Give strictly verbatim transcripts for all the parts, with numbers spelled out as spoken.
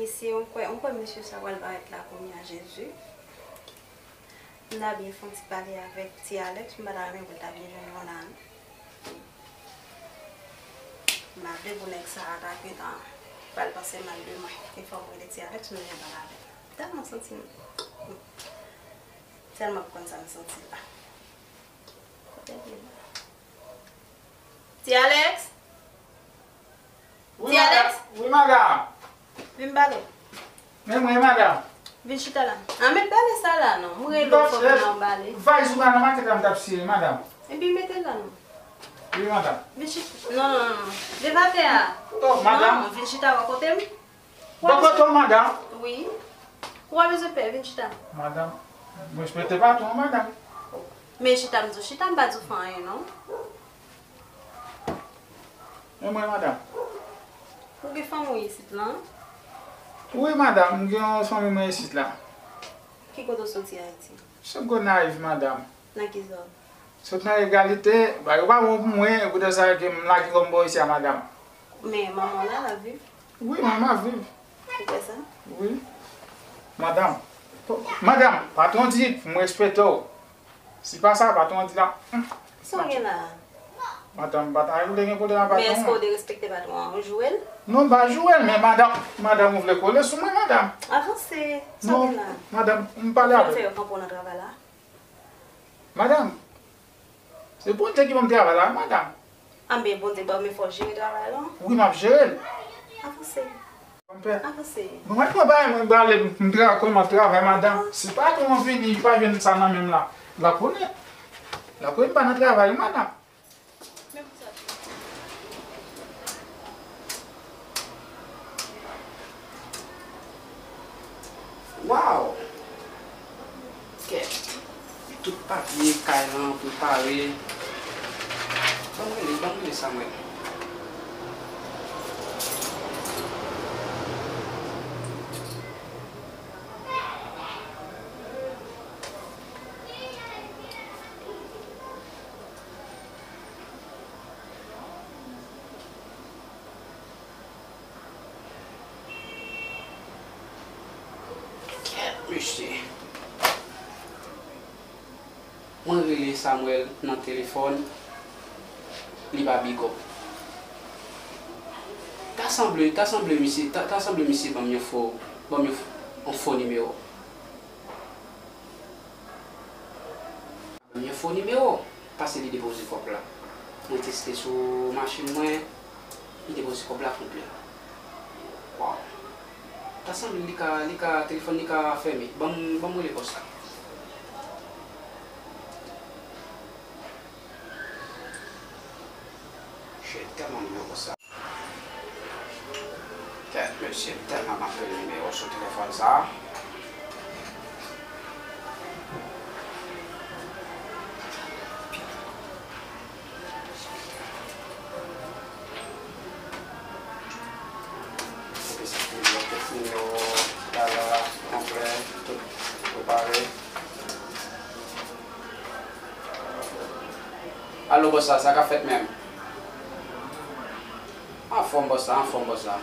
Mesye, m kwè, m kwè mesye sa pral parèt la kounye a, Jezi. M ta byen fè yon ti pale avèk ti Alex, m pa ta renmen pou l ta vin jwenn mwen la, non. M ap de pou nèg sa a ta gentan pral panse mal de mwen. E fò m rele ti Alex, m bezwen pale avè l. M tèlman santi m, tèlman m konn sa m santi la. Kote l ye la? Ti Alex? Wi, Ti madam. Alex? Wi, madam. Vin pale. Men mwen, madam. Vin chita la. A, met bale sa la, non. M rele w fò vin la, w bale. Valiz ou pa nan makèt la, m t ap siye, madam. Epi mete l la, non. Wi, madam. Vin chita. Non, non, non, non. Leve atè a. Oh, madam. Non, vin chita bò kote m. Bò kote w, madam. Wi. Ou pa bezwen pè, vin chita. Madam, m respekte patwon an, madam. Men chita, m di w chita, m pa di w fè anyen, non. E mwen, madam? Ou gen fanmi w isit lan? Wi, madam, m gen yon fanmi mwen isit la. Ki kote w soti Ayiti? Sot Gonayiv, madam. Nan ki zòn? Sot nan Egalite, ba yo pa bon pou mwen, e poutèt sa ke m lage kò m bò isi a, madam. Men manman w la, l ap viv? Wi, manman ap viv. Ou kwè sa? Wi. Madam, madam, patwon di pou m respekte w. Si pa sa, patwon an di la. Sa w gen la? Madanm, m pa ta vle gen pwoblèm ak patwon an. Men èske w derespekte patwon an? Ou joure l? Non, m pa joure l, men madanm, madanm, ou vle kole sou mwen, madanm? Avanse. Sa w gen la? Non, madanm, m pale avè w. Ou fè yo kanpe w nan travay la? Madanm, se Bondye ki ban m travay la, madanm. Anben, Bondye ba w, men fò w jere travay la. Wi, m ap jere l. Avanse. Konpè. Avanse. Bon, mwen pran bagay mwen, m prale, m tra-, kòman travay, madanm. Si patwon an vini, li pa jwenn sa nan men m la, l ap konnen. L ap konnen m pa nan travay, wi, madanm. Wow! Kèt. Tout papye kay lan prepare. Ban m rele, ban m rele Samuel. Kèt, mesye. Mwen rele Samuel nan telefòn, li pa bigòp. Ta sanble, ta sanble misye, ta, ta sanble misye ban m yon fo, ban m yon f-, yon fo nimewo. Ban m yon fo nimewo, pase li depoze kòb la. Mwen teste sou machin mwen, li depoze kòb la konplè. Waw. Ta sanble li ka, li ka, telefòn li ka fèmen. Ban m, ban m rele bòs la. Shit, tèlman nimewo bòs la. Kèt, mesye, m tèlman ap rele nimewo sou telefòn sa a. Epi se pou yo tout nimewo la, la, konplè, tout prepare. Alo, bòs la, sa k ap fèt menm? Anfòm bòs la, anfòm bòs la.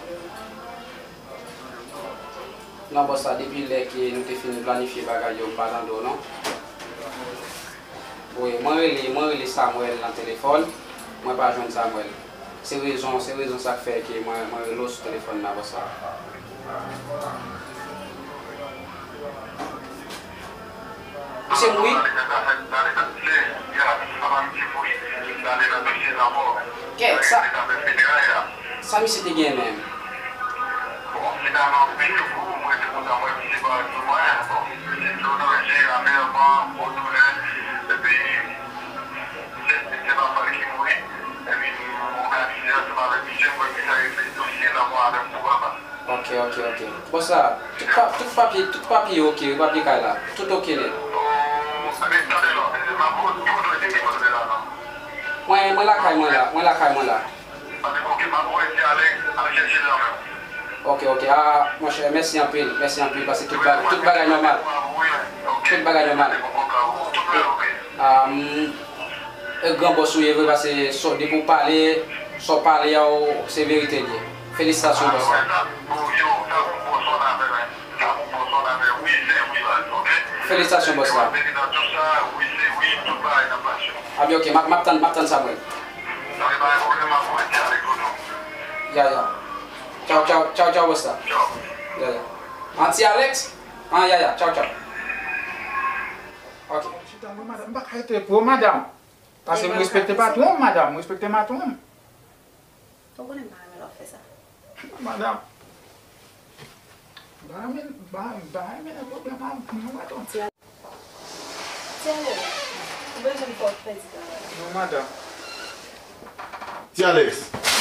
Non bòs la, depi lè ke nou te fin planifye bagay yo, m pa tande w non. Wi, mwen rele, mwen rele Samuel nan telefòn, mwen pa jwenn Samuel. Se rezon, se rezon sa k fè ke mwen, mwen rele w sou telefòn nan bòs la. Misye mouri? Kèt, sa, sa misye te gen menm? Ok, ok, ok. Bòs la, tout pa-, tout papye, tout papye ok, wi, papye kay la. Tout ok nèt. Mwen, mwen lakay mwen la, mwen lakay mwen la. Ok, ok. Ah, monchè, mèsi anpil, mèsi anpil, paske tout ba-, tout bagay nòmal. Tout bagay nòmal. Ah, m, e gran bòs ou ye vre, paske sa, depi w pale, sa w pale a, w, se verite l ye. Felisitasyon, bòs la. Felisitasyon, bòs la. A byen, ok, m ap, m ap tann, m ap tann sa mwen. Ya, ya. Tchaw, tchaw, tchaw, tchaw, bòs la. Ya, ya. An, Ti Alex? An, ya, ya, tchaw, tchaw. Ok. Chita non, madanm, m pa ka rete pou madanm. Paske m respekte patwon m, madanm, m respekte patwon m. Ou konnen m pa renmen lè w fè sa. Madanm. M pa renmen, m pa, m pa renmen nan pwoblèm a m, non, madanm. Ti Alex, ou bezwen m fè w pèdi travay la. Non, madanm. Ti Alex.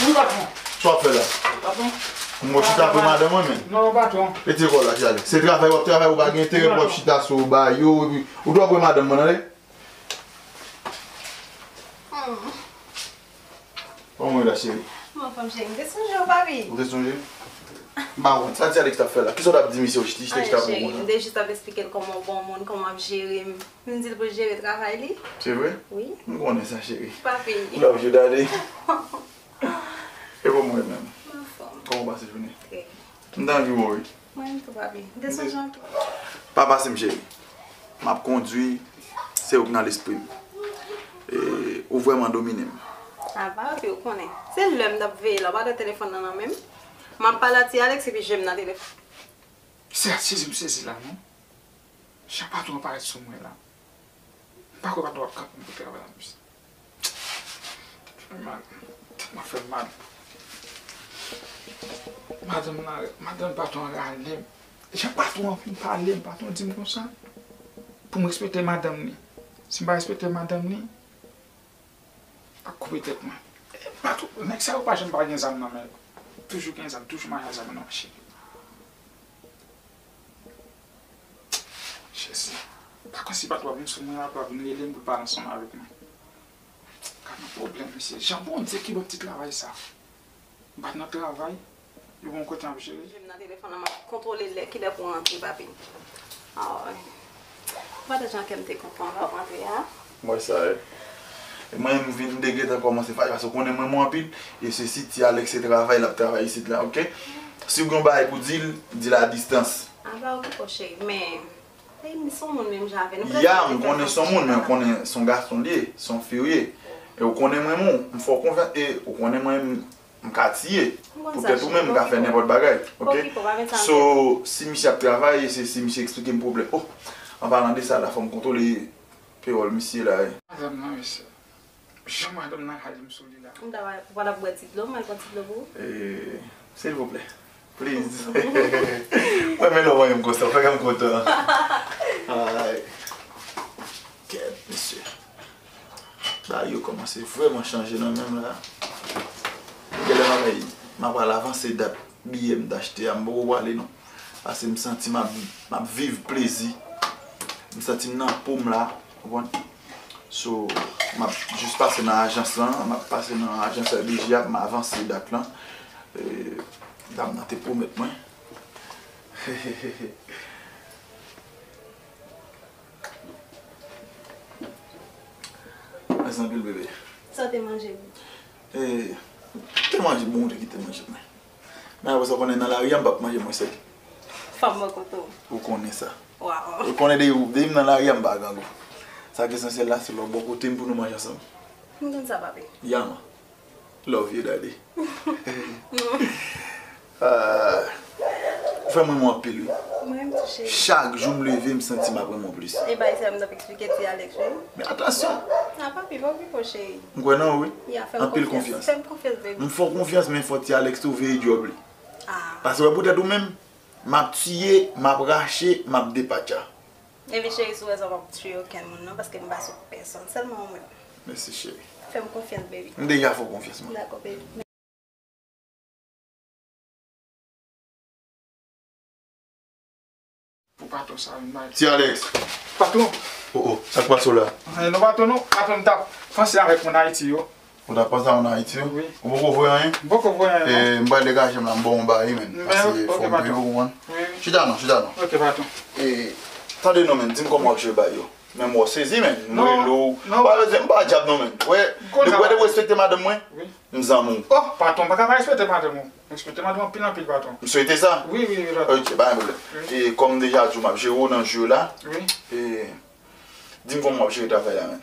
Wi, patwon. Sa w ap fè la? Patwon. M wè w chita pre madanm mwen, men. Non, patwon. Retire kò w la, Ti Alex. Se travay w ap travay, ou pa gen enterè pou w ap chita sou ba yo, epi ou dwe pre madanm mwen, tande? Hmm. Kòman w ye la, cheri? M anfòm, cheri. M te sonje w, papi. Ou te sonje m? M pa konn sa Ti Alex t ap fè la. Kisa w t ap di misye, w chita, chita, chita pou konsa? M te jis ap eksplike l kòman w bon moun, kòman w ap jere m. M di l pou l jere travay li. Se vre? Wi. M konnen sa, cheri. Papi. Love you, daddy. E kòman w ye menm? M anfòm. Kòman w pase jounen? Trè byen. M t anvi wè w, wi. Mwen menm tou, papi. M te sonje w tou. Pa pase m, cheri. M ap kondwi, se ou k nan lespri m. E, ou vrèman domine m. A, papi, ou konnen. Se lè m t ap veye la, ou pa t wè telefòn nan nan men m. M ap pale a Ti Alex epi je m nan telefòn. Se sezi m sezi la, non. Jan patwon an parèt sou mwen la. M pa kwè patwon ap kanpe m pou travay la, mesye. Fè mal. Tèt mwen fè mal. Madanm nan, madanm patwon an rale m. Jan patwon an vin pale m, patwon di m konsa, pou m respekte madanm li. Si m pa respekte madanm li, ap koupe tèt mwen. E patwon, nèg sa yo pa janm pa gen zam nan men yo. Toujou gen zam, toujou mache ak zam nan mache. Jezi. Pa konn si patwon ap vin sou mwen, patwon ap vin rele m pou l pale ansanm avèk mwen. Ka nan pwoblèm, mesye. Jan Bondye ki bon ti travay sa. M pa t nan travay, yo bon kote ap jere. Je m nan telefòn nan, m ap kontwole lè, kilè pou w rantre, papi. Ah, wi. Ou pa t jan kè m te kontan lè w rantre a. M wè sa, wi. E mwen, m vin, m te gentan kòmanse fache, paske w konnen mwen, mwen anpil, e se si Ti Alex se travay l ap travay isit la, oke? Si w gen yon bagay pou di l, di l a distans. A, ba, okipe w, cheri, men, e, m se yon moun menm jan avè nou, prèske nou te fè fanm. Ya, m konnen se yon moun, men w konnen se yon gason l ye, se yon fi w ye. E w konnen mwen, mwen, m fè w konfyans, e w konnen mwen, m, m ka tiye. Pou tèt ou menm, m ka fè nenpòt bagay, oke? So, si misye ap travay, se si misye eksplike m pwoblèm. Oh, an palan de sa, la, fò m kontwole pewòl misye la, wi. Madanm nan, mesye. Jan madanm nan rale m sou li la. M ta va, ou pa t ap bwè ti dlo, m al pran ti dlo pou ou? Eh, silvouplè. Please. Mwen, men lè w voye m konsa, w fè kè m kontan. Ay. Kèt, mesye. Bagay yo kòmanse vrèman chanje nan men m la. Genlè m ap, m ap pral avanse dat biyè m t achte a, m poko pwale non. Paske m santi m ap, m ap viv plezi. M santi m nan po m la, w konprann? So, m ap jis pase nan ajans lan, m ap pase nan ajans R D J a, m avanse dat lan. E, dam nan te pwomèt mwen. Mèsi anpil, bebe. Sa w te manje, bebe? E, te manje, bon, ou te kite manje mwen. Men apre sa, w konnen nan lari a, m p ap manje mwen sèl. Fò m bò kote w. Ou konnen sa. Waw. Ou konnen depi, depi m nan lari a, m pa grangou. Sa ki esansyèl la, se lè w bò kote m pou nou manje ansanm. M konn sa, papi. Ya, man. Love you, daddy. Ah, ou fè m renmen w anpil, wi. Mwen menm tou, cheri. Chak jou m leve, m santi m ap renmen w plis. E bay sa m t ap eksplike Ti Alex, wi. Men atansyon. A, papi, pa okipe w, cheri. M kwè nan ou, wi. Ya, fè m konfyans. Anpil konfyans. Fè m konfyans, baby. M fè w konfyans, men fò Ti Alex tou veye djòb li. Ah. Paske wè poutèt ou menm, m ap tiye, m ap rache, m ap depatcha. Epi cheri, si w wè sa, w p ap tiye okenn moun non, paske m pa sou pèsonn, sèlman ou menm. Mèsi, cheri. Fè m konfyans, baby. M deja fè w konfyans, man. Dakò, baby. Pou patwon sa vin bay. Ti Alex. Patwon. Oh, oh, sa k pase w la? Anyen non, patwon, non. Patwon, m t ap panse avèk moun Ayiti yo. Ou t ap panse a moun Ayiti, wi? Wi. Ou poko voye anyen? M poko voye anyen, non. E, m pral degaje m la, m ba w yon bagay, men. Men, pase, ok, fò m peye, ou konprann? Wi, wi. Chita non, chita non. Ok, patwon. E, tande non, men, di m kòman w ap jere bagay yo. Men m wè w sezi, men. M rele w. Non, non. Pa bezwen, m pa djab non, men. Wè, depi w respekte madanm mwen, m zanmi w. Oh, patwon, m pa ka pa respekte madanm ou. Respekte madanm anpil, anpil, patwon. M swete sa. Wi, wi, wi, patwon. Ok, pa gen pwoblèm. Wi. E kòm m deja di w, m ap jere w nan jou yo la. Wi. E di m kòman w ap jere travay la, men.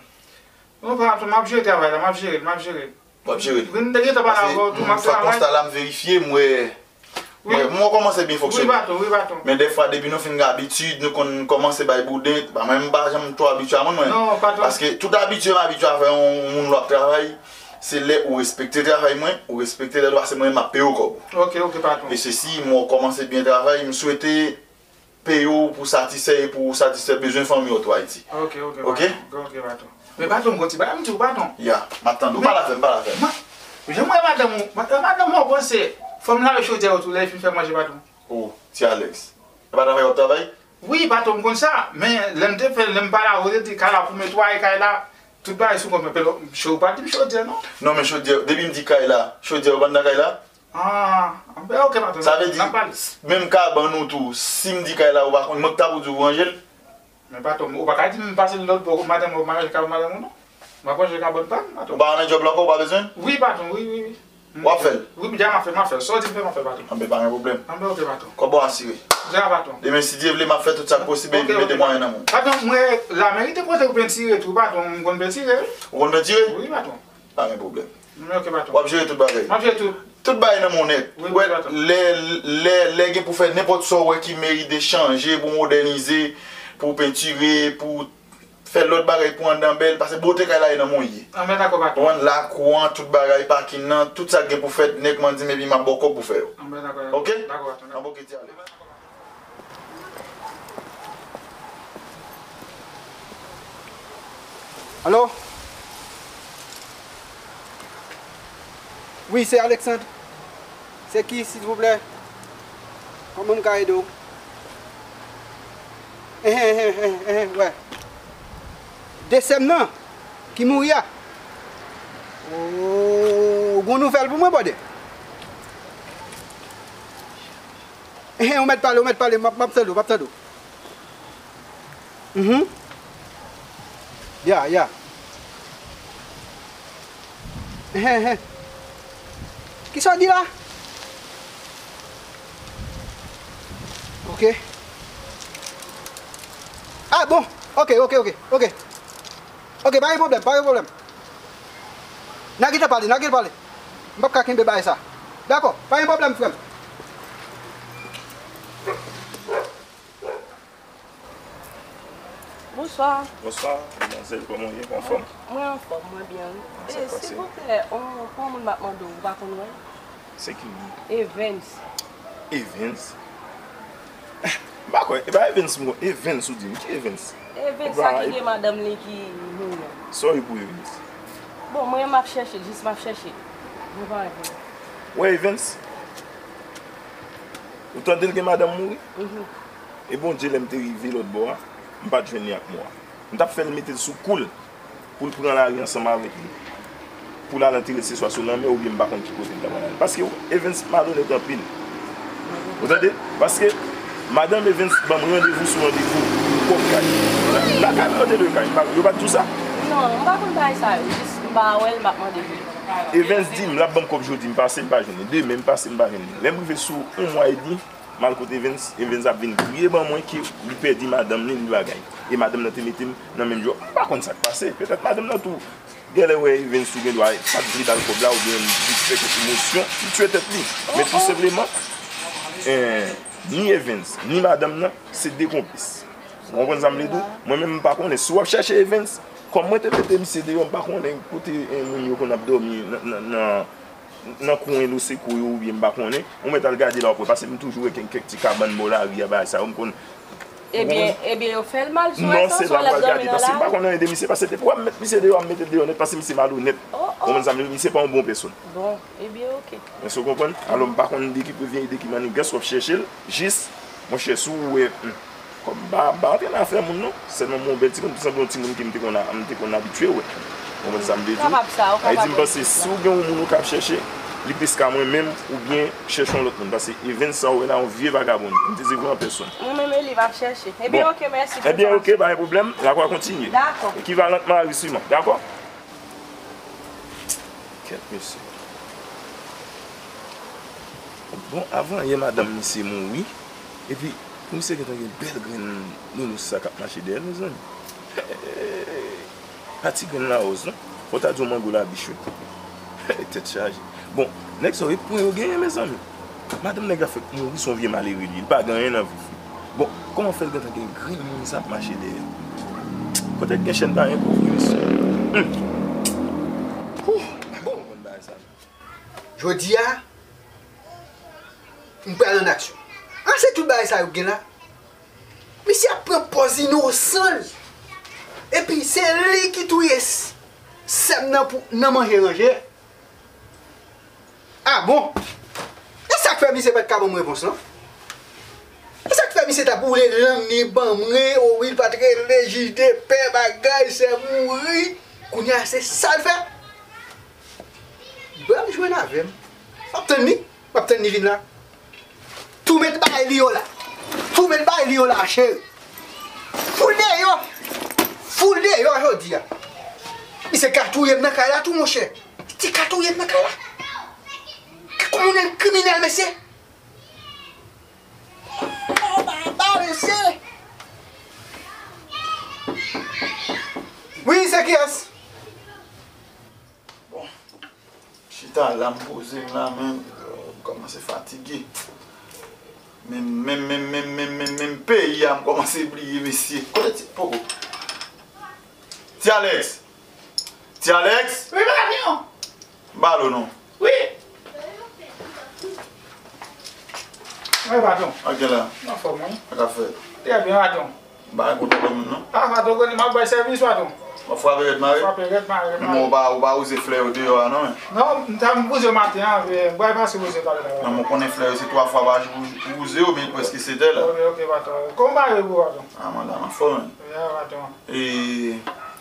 Non, patwon, m ap jere travay la, m ap jere l, m ap jere l. W ap jere l. Wi, m te gentan pale avè w tou, m ap travay. Paske yon fwa konsta la, m verifye, m wè, m wè, m wè w kòmanse byen fonksyone. Wi, patwon, wi, patwon. Men dèfwa, depi nou fin gen abitid, nou konn kòmanse bay bouden. Ba mwen, m pa janm twò abitye a moun, mwen. Non, patwon. Paske tout abitye m abitye avè yon moun lè w ap travay, se lè ou respekte travay mwen, ou respekte lè l pase mwen, m ap peye w kòb ou. Ok, ok, patwon. E sesi, m wè w kòmanse byen travay, m swete peye w pou satisfè e pou w satisfè bezwen fanmi w tou Ayiti. Ok, ok, ok, patwon. Ok, patwon. Men patwon, m gon ti bagay m di w, patwon. Ya, m ap tande w. Pale avè m, pale avè m. Jan m wè madanm ou, madanm ou, w panse fanm lave chodyè yo tou lè l fin fè manje, patwon. Oh, ti Alex. E pa travay w ap travay? Wi, patwon, m konn sa. Men lè m te fè, lè m pale avè w, ou te di kay la pou netwaye kay la, tout bagay sou kont mwen. Pèlò, m cho, ou pa di m chodyè, non? Non, men chodyè, depi m di kay la, chodyè yo pa anndan kay la? Ah, ben, ok, patwon. Sa vle di, menm kabann ou tou, si m di kay la, ou pa konn, mwen k ta pou di w ranje l? Men patwon, ou pa ka di m pase l lòt bò, madanm ou, m al ranje kabann madanm ou, non. M ap ranje kabann pa m, patwon. Ou pa renmen djòb la ankò, ou pa bezwen l? Wi, patwon, wi, wi, wi. W ap fè l? Wi, deja m ap fè, m ap fè l. Sa w di m fè, m ap fè l, patwon. Anben, pa gen pwoblèm. Anben, ok, patwon. Kòb ou asire. Deja, patwon. Demen, si Dye vle, m ap fè tout sa k posib e m mete mwayen nan men w. Patwon, mwen, la merite kote pou pentire tou, patwon, m konn pentire, wi. Ou konn pentire? Wi, patwon. Pa gen pwoblèm. Men ok, patwon. W ap jere tout bagay. M ap jere tout. Tout bagay nan men w nèt. Wi, wi, patwon. Lè, lè, lè gen pou fè nenpòt sa w wè ki merite chanje, pou w modènize, pou w pentire, pou w fè lòt bagay pou anndan bèl, paske bote kay la e nan men w ye. Anben, dakò, patwon. Konprann? Lakou an, tout bagay, pakin nan, tout sa k gen pou fèt, nèk man di m epi m ap ba w kòb pou fè yo. Anben, dakò, dakò. Ok? Dakò, patwon, dakò. Anben, ok, ti ale. Alo? Wi, se Alexandre. Se ki, silvouplè? Kòman m ka ede w? Enhen, enhen, enhen, enhen, wè. De sè m nan, ki mouri a? Oh, ou gon nouvèl pou mwen, brother? Enhen, ou mèt pale, ou mèt pale, m ap, m ap tande w, m ap tande w. Mhm. Ya, ya. Enhen, enhen. Kisa w di la? Ok. Ah, bon. Ok, ok, ok, ok. Ok, pa gen pwoblèm, pa gen pwoblèm. N a gentan pale, n a gentan pale. M p ap ka kenbe bagay sa. Dakò, pa gen pwoblèm, frè m. Bonswa. Bonswa, demwazèl, kòman w ye? Ou anfòm? Mwen anfòm, mwen byen, wi. Sa k pase? E, silvouplè, on, pou yon moun m ap mande w, ou pa konn wè l? Se ki moun? Evens. Evens? M pa kwè, e pa Evens m wè, Evens ou di m, ki Evens? Evens sa ki gen madanm li ki mouri an. Sorry pou Evens. Bon, mwen m ap chèche l, jis m ap chèche l. Mwen pa wè l. Ou wè Evens? Ou tande l gen madanm mouri? Mhm. E Bondye, lè m te rive lòt bò a, m pa t jwenn li ak mò a. M t ap fè l mete l sou kou l pou l pran lari ansanm avèk li, pou l al antere l se swa sou lanmè oubyen m pa konn ki kote l ta pral ale. Paske Evens malonèt anpil. Ou tande? Paske madanm Evens ban m randevou sou randevou pou kòb kay. Lakay mwen te dwe kay, m pa, yo pa t di w sa? Non, m pa konn bagay sa yo. Jis m pa wè l, m ap mande pou li. Evens di m l ap ban m kòb jodi, m pase, m pa jwenn li. Demen, m pase, m pa jwenn li. Lè m rive sou yon mwa edmi, m al kote Evens, Evens ap vin kriye ban mwen ke li pèdi madanm li, li bagay. E madanm nan te mete m nan menm jwèt. M pa konn sa k pase. Petèt madanm nan tou genlè wè Evens tou gendwa pa t vle ba l kòb la oubyen li fè kèk emosyon, li tiye tèt li. Men tou senpleman, eh, ni Evens, ni madanm nan, se de konplis. Ou konprann sa m vle di w? Mwen menm, m pa konnen. Si w ap chèche Evens, kòm mwen te mete misye deyò, m pa konnen kote, eh, moun yo konn ap dòmi nan, nan, nan, nan kwen Loseko yo oubyen m pa konnen. Ou mèt al gade la w ap wè, paske m toujou wè kèk, kèk ti kabann bò lari a, bagay sa yo, m konn. Ebyen, ebyen, yo fè l mal sou wè sa, sou lè l ap dòmi nan lari. Paske m pa konnen anyen de misye, paske depi w ap met misye deyò, m mete l deyò nèt, paske misye malonèt. Ou konprann sa m vle di w? Misye pa yon bon pèsonn. Bon, ebyen, oke. Èske w konprann? Alò, m pa konn de ki pwen vini, de ki manigans w ap chèche l, jis, monchè, si w wè, hmm, kòm m pa, m pa rantre nan afè moun, non. Sèlman m wè yon bèl timoun, ki sanble yon timoun ke m te konn a, m te konn abitye wè. Ou konprann sa m vle di w? Kapab sa, ou kapab. Sa vle di, m panse, si w gen yon moun ou k ap chèche, Li plis ka mwen menm oubyen chèche yon lòt moun. Paske Evens sa w wè la, yon vye vagabon. M te di vre an pèsòn. Mwen menm, Eli, m ap chèche. Ebyen, oke, mèsi pou enfòmasyon. Ebyen, oke, pa gen pwoblèm. Lakwa kontinye. Dakò. Ekivalan mari siman. Dakò? Kèt mesye. Bon, avan yè, madanm misye mouri. Epi, misye gentan gen bèl grenn nounous sa k ap mache dèyè l, mezanmi. Pa ti grenn lawòz, non. Fò w ta di yon mango labich, wi. Tèt chaje. Bon, nèg sa yo, e pwen yo genyen, mezanmi. Madanm nèg la fèk mouri, se yon vye malere li ye. Li pa gen anyen nan vi. Bon, kòman fè l gentan gen grenn moun sa ap mache dèyè l? Poutèt gen chèn pa gen pwofesè. Hum. Hou, m pa konprann bagay sa. Jodi a, m pral an aksyon. An se tout bagay sa yo k gen la. Misye ap pran pòz inosan l. Epi se li ki touye s-, sè m nan pou, nan manje ranje. Ah bon? E sa k fè misye pa t ka ban m repons lan? E sa k fè misye t ap woule lang li ban mwen, o wi, l pa t rele jij de pè, bagay, sè mouri. Kounye a se sa l fè? Ban m jwenn avè m. M ap tann li. M ap tann li vin la. Tou met bagay li yo la. Tou met bagay li yo la, cheri. Foul deyò. Foul deyò jodi a. Misye ka touye m nan kay la tou, monchè. Misye ka touye m nan kay la. Gad kòman nèg kriminèl, mesye. Baba, mesye. Wi, se kiyès? Bon, chita la, m poze m la, men, euh, m kòmanse fatige. Men, men, men, men, men, men, men, peyi a, m kòmanse bliye, mesye. Kote ti, poko. Ti Alex! Ti Alex! Wi, patwon! M ba l ou non. Wi! Wi, patwon. Ak gen la? Anfòm, wi. Sa k ap fèt? Trè byen, patwon. M pa gen kontak lòt moun, non. Ah, patwon, konnen m ap bay sèvis, patwon. W ap frape rèd mare? Frape rèd mare, rèd mare. Men ou pa, ou pa wouze flè yo deyò a, non, men. Non, m ta m wouze maten an, men m pral pase wouze talè la. Non, mwen konnen flè yo se twa fwa pa jou ou wouze yo, men prèske sèt è la. Ok, ok, patwon. Kòman bagay yo, patwon? Ah, manda m anfòm, men. Ya, patwon. E,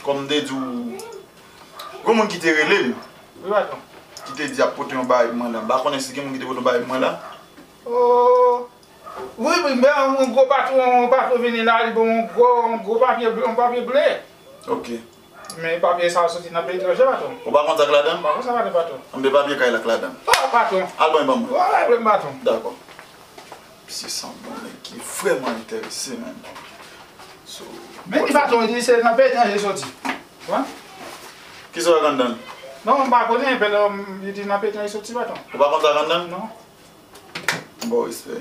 kòm m te di w, gon moun ki te rele m. Wi, patwon. Ki te di ap pote yon bagay pou mwen la. M pa konnen si gen moun ki te pote yon bagay pou mwen la. Oh. Wi, wi, men yon gwo patwon, yon patwon vini la, li ban m yon gwo, yon gwo papye ble, yon papye ble. Ok. Men papye sa a soti nan peyi etranje, patwon. Ou pa konn sa k ladan l? M pa konn sa k ladan, patwon. Anben papye kay la k ladan l. Oh, patwon. Al ban l ban mwen. Wi, wi, patwon. Dakò. Misye se yon bon nèg ki vrèman enterese, menm. So, men li, patwon, li di se nan peyi etranje li soti. Wi. Kisa w wè anndan l? Non, m pa konnen, men li di nan peyi etranje li soti, patwon. Ou pa konn sa k anndan l? Non. Bon respè.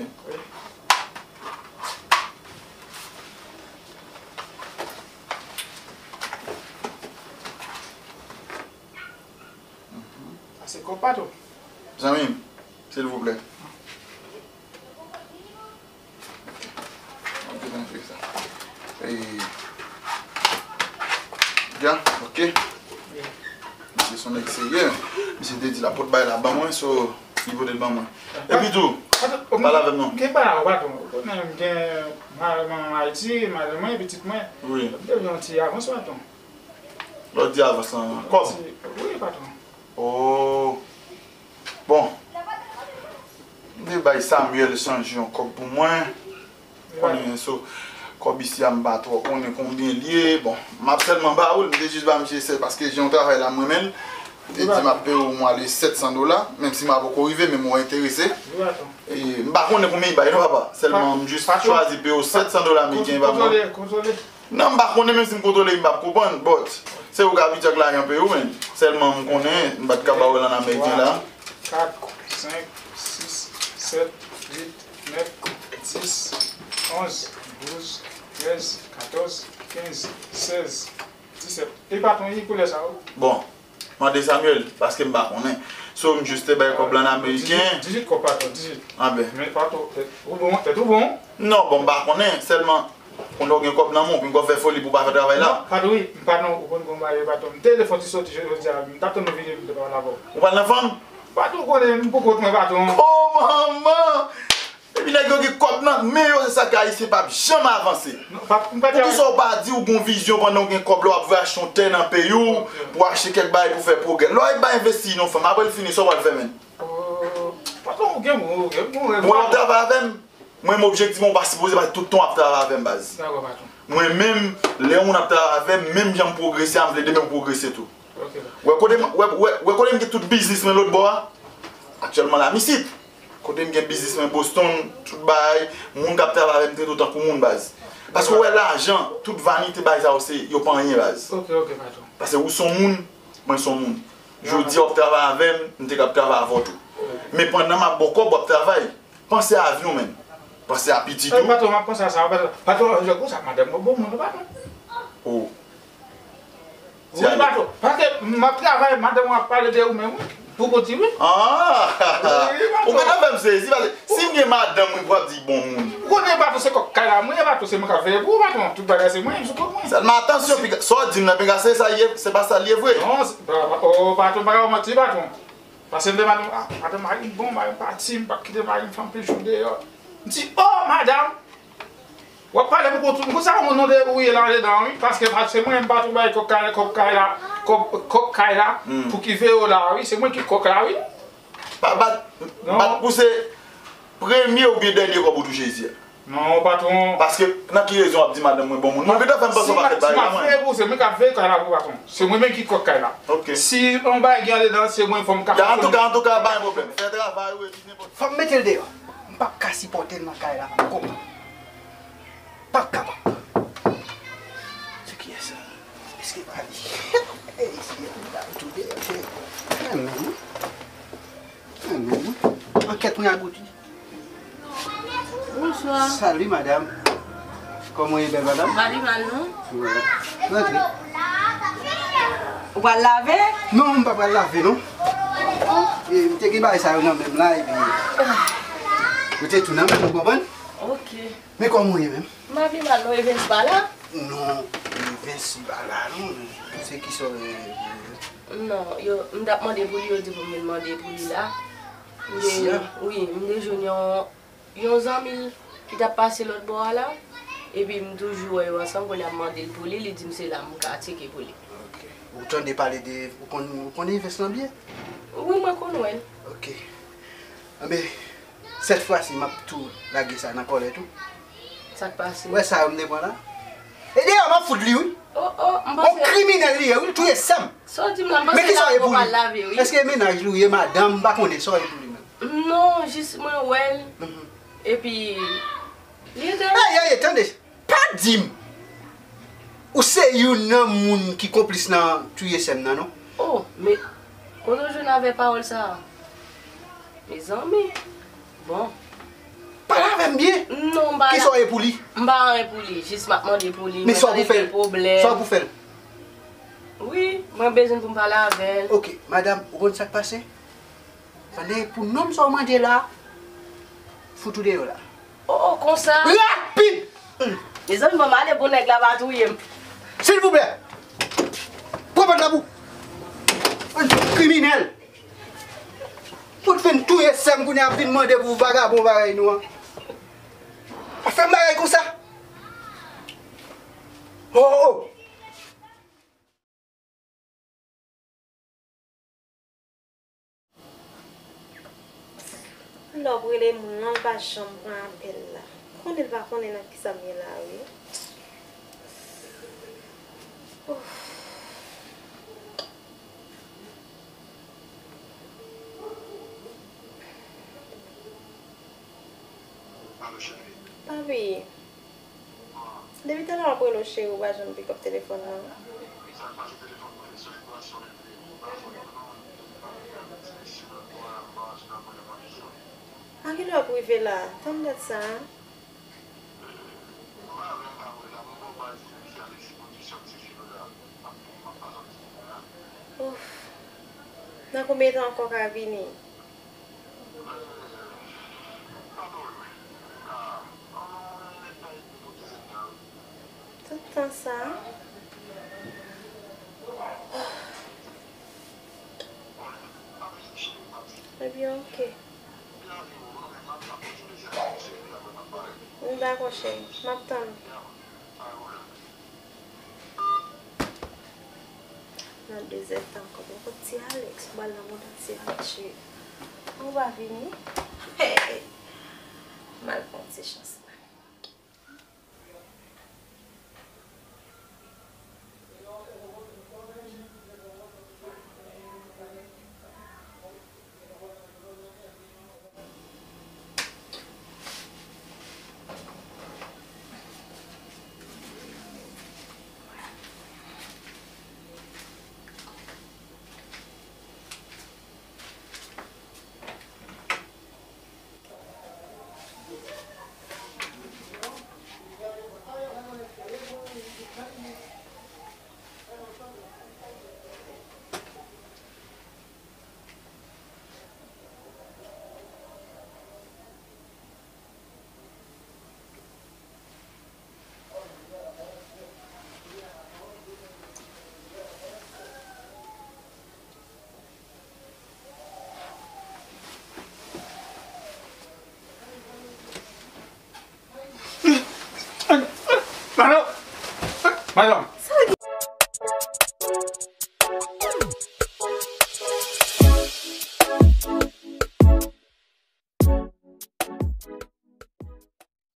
Sa se kòb, patwon. Zanmi m, silvouplè. Ok, mwen fè sa. E, ya, ok. Misye se yon nèg serye. Misye te di l ap pot bagay la ban mwen, so, li pote l ban mwen. Epi tou, pale avè m non. M gen pale avè w, patwon. Ou konnen m gen madanm Ayiti, madanm mwen, pitit mwen. Wi. M te vle yon ti avans, patwon. Lè w di avans lan, kòb? Wi, patwon. Oh. Bon. M te bay Samuel chanje yon kòb pou mwen. Konnen so, kòb isi a m pa twò konnen konbyen l ye. Bon, m ap sèlman ba ou l, m te jis ba misye sèl paske jan w travay la m renmen l. M te di m ap peye w mwa le sèt san dola, menm si m a poko rive, men mwen enterese. E, m pa konnen konbyen li bay non papa. Sèlman m jis chwazi peye w sèt san dola ameriken, e pa mwa. Kontwole, kontwole. Non, m pa konnen, menm si m kontwole, m p ap konprann, but se ou k abitye ak lajan peyi w, men sèlman m konnen, m pa t ka ba w l an ameriken la. Kat, senk, sis, sèt, uit, nèf, dis, onz, douz, trèz, katòz, kenz, sèz, disèt. E patwon, e koulè sa yo? Bon, mande Samuel, paske m pa konnen. So, m jis te bay kòb lan ameriken. Dizuit, dizuit kòb, patwon, dizuit. Anben. Men patwon, tèt ou bon, tèt ou bon. Non, bon, m pa konnen, sèlman, konnen w gen kòb nan men w, pou w fè foli pou w pa fè travay la. Non, patwon, wi, m pa nan, ou konn gon bagay, patwon. M te vle fè yon ti soti jodi a, m t ap tann ou vini, m te pral avè w. Ou pral nan fanm? Patwon, ou konnen, m pou kont mwen, patwon. O manman! Epi nèg yo gen kòb nan men yo, se sa k fè Ayisyen p ap janm avanse. Non, pa, m pa di. Poukisa w pa di w gon vizyon pandan w gen kòb la, w ap vle achte yon tè nan peyi w, pou w achte kèk bagay pou fè pwogrè? Lè w bay envesti nan yon fanm, apre l fini, sa w pral fè menm? Ou gen bon, ou gen bon, ou gen bon. Mwen, w ap travay avè m. Mwen, m objektif mwen, ou pa sipoze pase tout tan w ap travay avè m, baz. Dakò, patwon. Mwen menm, lè yon moun ap travay avè m, menm jan m pwogrese a, m vle demen w pwogrese tou. Ok, patwon. Wè kote m, wè, wè, wè kote m gen tout biznis mwen lòt bò a? Aktyèlman la m isit. Kote m gen biznis mwen Boston, tout bagay, moun k ap travay avè m trete w tankou moun, baz. Paske w wè lajan, tout vanite bagay sa yo se, yo pa anyen, baz. Ok, ok, patwon. Paske ou se yon moun, mwen se yon moun. Jodi a w ap travay avè m, m te kab travay avè w tou. Men pandan m ap ba w kòb, w ap travay. Panse a avi w menm. Panse a pitit ou. Patwon, m ap panse a sa, patwon. Patwon, jan konsa, madanm mwen bon moun, patwon. Oh. Wi, patwon. Paske m ap travay, madanm mwen ap pale de ou menm, wi. Pou konti, wi. Ah! Wi, patwon. Ou gentan fè m sezi, paske si m gen madanm, wi, pou ap di bon moun. Ou konnen, patwon, se kòk kay la, mwen, patwon, se mwen k ap veye pou ou, patwon. Tout bagay se mwen, sou kont mwen. Sèlman atansyon, piga, sa w di m nan, piga, se sa l ye, se pa sa l ye vre. Non, se, pa, pa, oh, patwon, pa ka manti, patwon. Paske m te madanm, ah, madanm mari m bon, mari m pati, m p ap kite mari m fè anpil jou deyò. M di, oh, madanm, w ap pale pou kont ou, m konn sa yon non de ou ye la andedan, wi, paske, paske mwen, m pa tou bay kòk kay, kòk kay la, kòk, kòk kay la, pou ki veye w la, wi, se mwen ki kòk la, wi. Pa, pa, pa pou se premye oubyen dènye kòb ou touche isi a. Non, patwon. Paske nan ki rezon w ap di madanm mwen bon moun? Mwen gentan fè m panse w pa fè bagay la mwen. Si m ap veye pou se mwen k ap veye kay la pou patwon. Se mwen menm ki kòk kay la. Ok. Si yon bagay gen andedan, se mwen fò m ka. Antouka, antouka, pa gen pwoblèm. Fè travay ou epi nenpòt. Fò m mete l deyò. M p ap ka sipòte l nan kay la ankò. P ap kapab. Se kiyès sa? Èske pa li? Ey, si, tou deyò, se mwen menm. Mwen menm. Ankèt mwen ak ou tou. Bonswa. Salut, madame. Kòman w ye, bèl madam? M pa pi mal, non. Wè. Rantre. Ou pral lave? Non, m pa pral lave, non. E, m te gen bagay sa yo nan men m la, epi yo te tou nan men m, ou konprann? Ok. Men kòman w ye menm? M pa pi mal, non. Evens pa la? Non, Evens pa la, non. Se kisa w ye? Non, yo, m t ap mande pou li, yo di pou m vin mande pou li la. M te, wi, m te jwenn yon yon zanmi l ki t ap pase lòt bò a la, epi m toujou wè yo ansanm, kounye a m mande l pou li, li di m se la m ka tcheke pou li. Ok. Ou tande pale de, ou konn, ou konn Evens lan byen? Wi, mwen konn wè l. Ok. Anben, sèt fwa si m ap tou lage sa nan kòlèt ou. Sa k pase? Wè sa yo m te pran la? E dèyè m ap fout li, wi. Oh, oh, m panse. On kriminèl li ye, wi, l touye sè m. Sa w di m la, m panse la ou pral lave, wi. Men kisa w ye pou li? Èske mennaj li w ye, madanm, m pa konnen sa w ye pou li menm. Non, jis mwen wè l. Mhm. Epi, li ede. Ey, ey, ey, tande. Pa di m ou se youn nan moun ki konplis nan touye sè m nan, non. Oh, men, kote w jwenn avè pawòl sa a? Mezanmi. Bon. Pale avè m byen. Non, m pa. Kisa w ye pou li? M pa anyen pou li. Jis m ap mande pou li. Men sa w pou fè l? Sa w pou fè l? Wi, mwen bezwen pou m pale avè l. Ok, madanm, ou konn sa k pase? Tande, pou nonm sa w mande la, fout ou deyò la. Oh, oh, konsa? Rapid! Mezanmi, ban m ale, bon nèg la va touye m. Silvouplè! Pran pòt la pou. Bann kriminèl! Fout fin touye sè m, kounye a ap vin mande pou vagabon parèy nou an. Pa fè m bagay konsa! Oh, oh, oh! Lè w ap rele moun nan, l pa janm pran apèl la. Konnen l pa konnen nan kisa m ye la, wi. Ouf. Papi, depi talè w ap rele w cheri, ou pa janm pick up telefòn nan. A kilè w ap rive la? Tann dat sa. Ouf. Nan konbyen tan ankò w ka vini? Tout tan sa? Ebyen, oke. M dakò, cheri. M ap tann ou. Nan de zè tan ankò. Bon, kot ti Alex? Ou pral nan moto ti Alex, cheri. Ou pa vini? M al pran ti chans la. Madanm! Madanm!